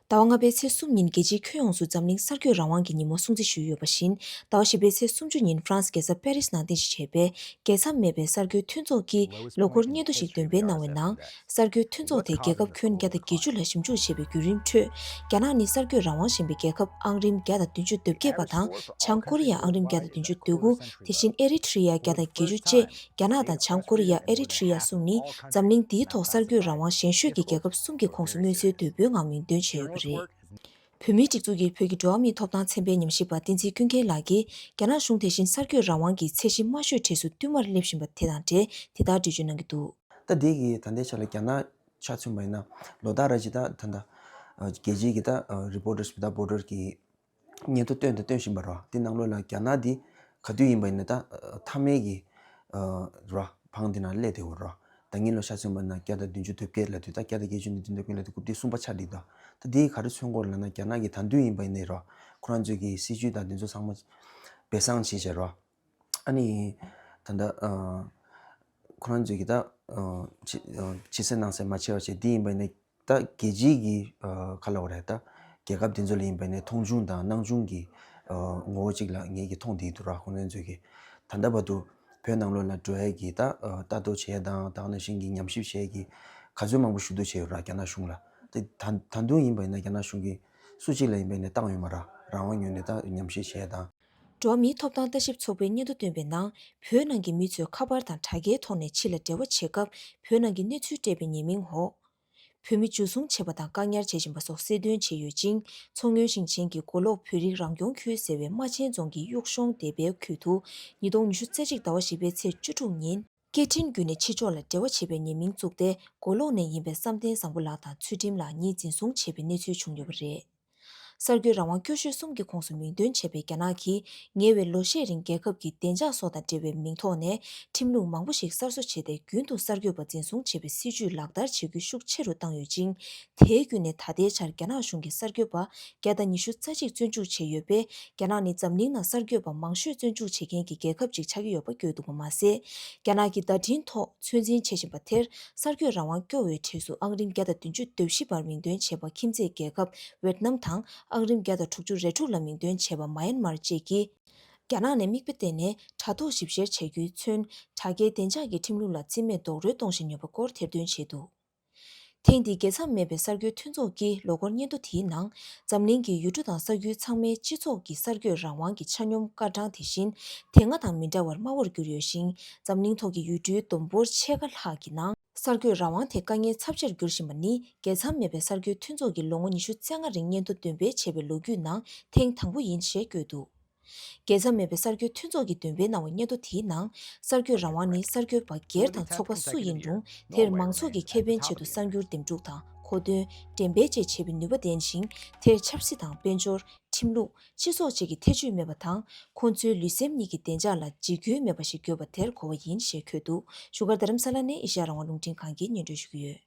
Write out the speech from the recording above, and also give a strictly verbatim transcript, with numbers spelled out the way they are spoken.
ཟླ་བ་ལྔ་པའི་ཚེས་གསུམ་ཉིན་རྒྱལ་སྤྱིའི་ཁྱོན་ཡོངས་སུ་འཛམ་གླིང་གསར་འགོད་རང་དབང་གི་ཉིན་མོ་སྲུང་བརྩི་ཞུས་ཡོད་པ་བཞིན། ཟླ་བ་བཞི་པའི་ཚེས་སུམ་ཅུ་ཉིན་ཧྥ་རན་སི་རྒྱལ་ས་པེ་རིས་ནང་རྟེན་གཞི་བྱས་པའི་རྒྱལ་མཚམས་མེད་པའི་གསར་འགོད་མཐུན་ཚོགས་ཀྱིས་ལོ་འཁོར་སྙན་ཐོ་ཞིག་འདོན་སྤེལ་གནང་བའི་ནང་། གསར་འགོད་མཐུན་ཚོགས་དེ་རྒྱལ་ཁབ་ཁྱོན་བརྒྱ་དང་བརྒྱད་ཅུ་ལ་ཞིབ་འཇུག་བྱས་པའི་བརྒྱུད་རིམ་ཁྲོད། རྒྱ་ནག་ནི་གསར་འགོད་རང་དབང་ཞན་པའི་རྒྱལ་ཁབ་ཨང་རིམ་བརྒྱ་དང་བདུན་ཅུ་དོན་བརྒྱད་པ་དང་། བྱང་ཀོ་རི་ཡ་ཨང་རིམ་བརྒྱ་དང་བདུན་ཅུ་དོན་དགུ། དེ་བཞིན་ཨེ་རི་ཐི་རི་ཡ་བརྒྱ་དང་བརྒྱད་ཅུ་བཅས། རྒྱ་ནག་དང་བྱང་ཀོ་རི་ཡ། ཨེ་རི་ཐི་རི་ཡ་གསུམ་ནི་འཛམ་གླིང་འདིའི་ཐོག་གསར་འགོད་རང་དབང་ཞན་ཤོས་ཀྱི་རྒྱལ་ཁབ་གསུམ་གྱི་ཁོངས་སུ་མངོན་གསལ་དོད་པོའི་ངང་མིང་འདོན་བྱས་ཡོད་པ་རེད། བོད་མིའི་སྒྲིག་འཛུགས་ཀྱི་བོད་ཀྱི་འགྲོ་བ་མིའི་ཐོབ་ཐང་ཚན་པའི་ཉམས་ཞིབ་པ་བསྟན་འཛིན་ཀུན་མཁྱེན་ལགས་ཀྱིས། རྒྱ་ནག་གཞུང་དེ་བཞིན་གསར་འགོད་རང་དབང་གི་ཚད་གཞི་དམའ་ཤོས་གྲས་སུ་བསྟུད་མར་སླེབས་བཞིན་པ་དེ་དང་འབྲེལ། དེ་ལྟར་འགྲེལ་བརྗོད་གནང་གི་འདུག། ད་དེ་གི་ད་ལྟའི་ཆ་ལ་རྒྱ་ནག་ཆ་མཚོན་པ་ཡིན་ན། ལོ་ལྟར་རེ་བཞིན་ད་ད་ལྟ་རྒྱལ་སྤྱིའི་གི་ད་Reporters Without Borders གི་སྙན་ཐོ་བཏོན་དང་བཏོན་བཞིན་པ་རེད་བ། དེ་ནང་ལོགས་ལ་རྒྱ་ནག་འདི་ག་དུས་ཡིན་པ་ཡིན་ན་ད་མཐའ་མའི་གི་རེད་བ། བང་དེ་ནང་སླེབས་བསྡད་ཡོད་རེད་བ། ད་ངས་ལོ་ཤ་ཚོད་མ་ན་བརྒྱ་དང་བདུན་ཅུ་དོན་བརྒྱད་ལབ་དུས། ད་བརྒྱ་དང་བརྒྱད་ཅུ་ནས་བདུན་དང་དགུ་ལབ་དུས་དགུ་བདུན་གསུམ་པ་ཆགས་འགྲིག་འདུག། ད་དེ་ག་རེ་མཚོན་གྱི་ཡོད་ལབ་ན། རྒྱ་ནག་གི་ད་དུས་ཡིན་པ་ཡིན་ནའི་རེད་བ། ཁོ་རང་ཚོའི་གི་སྲིད་ཇུས་དང་དེ་ཚོ་ཚང་མ་སྦས་གསང་བྱས་བྱས་རེད་བ། ཨ་ནི་ད་ལྟ་ཁོ་རང་ཚོའི་གི་ད་ཕྱི་ཕྱི་གསལ་ནང་གསལ་མ་བྱས་པ་བྱས། དེ་ཡིན་པ་ཡིན་ན། ད་རྒྱལ་སྤྱིའི་གི་ཨ་ག་ལབ་དགོས་རེད། ད་རྒྱལ་ཁབ་དེ་ཚོ་ལ་ཡིན་པ་ནས་མཐོང་ཆུང་དང་སྣང་ཆུང་གི་ཨ་ངོ་བོ་གཅིག་ལ་ངེད་ཀྱིས་མཐོང་བསྡད་འདུག་ར། ཁོང་རྣམ་ཚོས་ཀྱིས་ད་ལྟ་བར་དུ་བོད་ནང་ལོགས་ལ་འགྲོ་ཡས་ཀྱི་ད་ཨ་ལྟ་རྟོག་བྱས་དང་། ད་ག་ནང་བཞིན་གྱི་ཉམས་ཞིབ་བྱས་ཀྱི་ག་ཚོད་མང་པོ་ཞུ་གཏུག་བྱས་ཡོད་ར། རྒྱ་ནག་གཞུང་ལ། ད་ད་ད་དུང་ཡིན་པ་ཡིན་ན་རྒྱ་ནག་གཞུང་གིས་སུ་གཅིག་ལ་ཡིན་པ་ཡིན་ན་བཏང་ཡོད་མ་ར། རང་དབང་ངོས་ནས་ད་ཉམས་ཞིབ་བྱས་དང་། འགྲོ་བ་མིའི་ཐོབ་ཐང་ལྟ་ཞིབ་ཚོགས་པའི་སྙན་ཐོ་བཏོན་པའི་ནང་། བོད་ནང་གི་མི་ཚོས་ཁ་པར་དང་དྲ་རྒྱའི་ཐོག་ནས་ཕྱི་ལ་འབྲེལ་བ་བྱེད་སྐབས། བོད་ནང་གི་གནས་ཚུལ་སྤྲད་པའི་ཉེས་མིང་འོག་བོད་མི་འཇུ་བཟུང་བྱས་པ་དང་བཀག་ཉར་བྱེད་བཞིན་པ་སོགས་གསལ་སྟོན་བྱས་ཡོད་ཅིང་། མཚོ་སྔོན་ཞིང་ཆེན་གྱི་མགོ་ལོག་བོད་རིགས་རང་སྐྱོང་ཁུལ་ཟེར་བའི་རྨ་ཆེན་རྫོང་གི་གཡུག་གཞོང་སྡེ་པའི་ཁུལ་དུ། ཉིས་སྟོང་ཉི་ཤུ་རྩ་གཅིག་ཟླ་བ་བཞི་པའི་ཚེས་བཅུ་དྲུག་ཉིན། སྐད་འཕྲིན་བརྒྱུད་ནས་ཕྱི་ཕྱོགས་ལ་འབྲེལ་བ་བྱེད་པའི་ཉེས་མིང་བཙུགས་ཏེ། མགོ་ལོག་ནས་ཡིན་པའི་བསམ་གཏན་བཟང་པོ་ལགས་དང་ཚུལ་ཁྲིམས་ལགས་གཉིས་འཛིན་བཟུང་བྱས་པའི་གནས་ཚུལ་བྱུང་ཡོད་པ་རེད། གསར་འགོད་རང་དབང་སྐྱོ་ཤོས་གསུམ་གྱི་ཁོངས་སུ་མིང་འདོན་བྱས་པའི་རྒྱ་ནག་གིས། ཉེ་བའི་ལོ་ཤས་རིང་རྒྱལ་ཁབ་ཀྱི་བདེ་འཇགས་སོགས་དང་འབྲེལ་བའི་མིང་ཐོག་ནས་ཁྲིམས་ལུགས་མང་པོ་ཞིག་གསར་བཟོ་བྱས་ཏེ། རྒྱུན་དུ་གསར་འགོད་པ་འཛིན་བཟུང་བྱེད་པའི་སྲིད་ཇུས་ལག་བསྟར་བྱེད་རྒྱུ་ཤུགས་ཆེ་རུ་བཏང་ཡོད་ཅིང་། དེའི་བརྒྱུད་ནས་ད་ལྟའི་ཆར་རྒྱ་ནག་གཞུང་གིས་གསར་འགོད་པ་བརྒྱ་དང་ཉི་ཤུ་རྩ་གཅིག་བཙོན་འཇུག་བྱས་ཡོད་པས། རྒྱ་ནག་ནི་འཛམ་གླིང་ནང་གསར་འགོད་པ་མང་ཤོས་བཙོན་འཇུག་བྱེད་མཁན་གྱི་རྒྱལ་ཁབ་ཅིག་ཆགས་ཀྱི་ཡོད་པ་བཀོད་འདུག་པ་མ་ཟད། རྒྱ་ནག་གིས་བརྡ་འཕྲིན་ཐོག་ཚོད་འཛིན་བྱེད་བཞིན་པ་དེར། གསར་འགོད་རང་དབང་སྐྱོ་བའི་གྲས་སུ་ཨང་རིམ་བརྒྱ་དང་བདུན་ཅུ་དོན་བཞི་པར་མིང་འདོན་བྱས་པ་ཁྱིམ་མཚེས་རྒྱལ་ཁབ་ཝེད་ནམ་དང་། ཨང་རིམ་བརྒྱ་དང་དྲུག་ཅུ་རེ་དྲུག་ལ་མིང་འདོན་བྱས་པ་མ་ཡན་མར་བཅས་ཀྱིས། རྒྱ་ནག་ནས་མིག་དཔེ་བལྟས་ནས་དྲ་ཐོག་ཞིབ་བཤེར་བྱ་རྒྱུས་མཚོན། དྲ་རྒྱའི་བདེ་འཇགས་ཀྱི་ཁྲིམས་ལུགས་ལ་རྩིས་མེད་རྡོག་རོལ་གཏོང་བཞིན་ཡོད་པ་སྐོར་ཐེར་འདོན་བྱས་འདུག། ཐེངས་འདིའི་རྒྱལ་མཚམས་མེད་པའི་གསར་འགོད་མཐུན་ཚོགས་ཀྱི་ལོ་འཁོར་སྙན་ཐོ་དེའི་ནང་། འཛམ་གླིང་གི་ཡུལ་གྲུ་དང་ས་ཁུལ་ཚང་མའི་སྤྱི་ཚོགས་ཀྱི་གསར་འགོད་རང་དབང་གི་ཆ་སྙོམས་སྐར་གྲངས་དེ་བཞིན་དེ་སྔ་དང་མི་འདྲ་བར་དམའ་བོར་གྱུར་ཡོད་ཞིང་། འཛམ་གླིང་ཐོག་གི་ཡུལ་གྲུའི་བསྡོམས་འབོར་ཕྱེད་ཀ་ལྷག་གི་ནང་། གསར་འགོད་རང་དབང་དེ་དཀའ་ངལ་ཚབས་ཆེར་འགྱུར་བཞིན་པ་ནི། རྒྱལ་མཚམས་མེད་པའི་གསར་འགོད་མཐུན་ཚོགས་ཀྱི་ལོ་ངོ་ཉི་ཤུ་རྩ་ལྔ་རིང་སྙན་ཐོ་འདོན་སྤེལ་བྱས་པའི་ལོ་རྒྱུས་ནང་ཐེངས་དང་པོ་ཡིན་ཞེས་བཀོད་འདུག། རྒྱལ་མཚམས་མེད་པའི་གསར་འགོད་མཐུན་ཚོགས་ཀྱིས་འདོན་སྤེལ་གནང་བའི་སྙན་ཐོ་དེའི་ནང་། གསར་འགོད་རང་དབང་ནི་གསར་འགོད་པ་སྒེར་དང་ཚོགས་པ་སུ་ཡིན་རུང་། དེར་མང་ཚོགས་ཀྱི་ཁེ་ཕན་ཆེད་དུ་གསར་འགྱུར་འདེམས་སྒྲུག་དང་། མཁོ་འདོན། འགྲེམས་སྤེལ་བཅས་བྱེད་པའི་ནུས་པ་ལྡན་ཞིང་། དེར་ཆབ་སྲིད་དང་། དཔལ་འབྱོར། ཁྲིམས་ལུགས། སྤྱི་ཚོགས་བཅས་ཀྱི་ཐེ་བྱུས་མེད་པ་དང་། ཁོང་ཚོའི་ལུས་སེམས་གཉིས་ཀྱི་བདེ་འཇགས་ལ་འཇིགས་སྐུལ་མེད་པ་ཞིག་དགོས་པ་དེར་གོ་བ་ཡིན་ཞེས་འཁོད་འདུག། བཞུགས་སྒར་རྡ་རམ་ས་ལ་ནས་ཨེ་ཤ་ཡ་རང་དབང་རླུང་འཕྲིན་ཁང་གིས་སྙན་སྒྲོན་ཞུ་གི་ཡོད།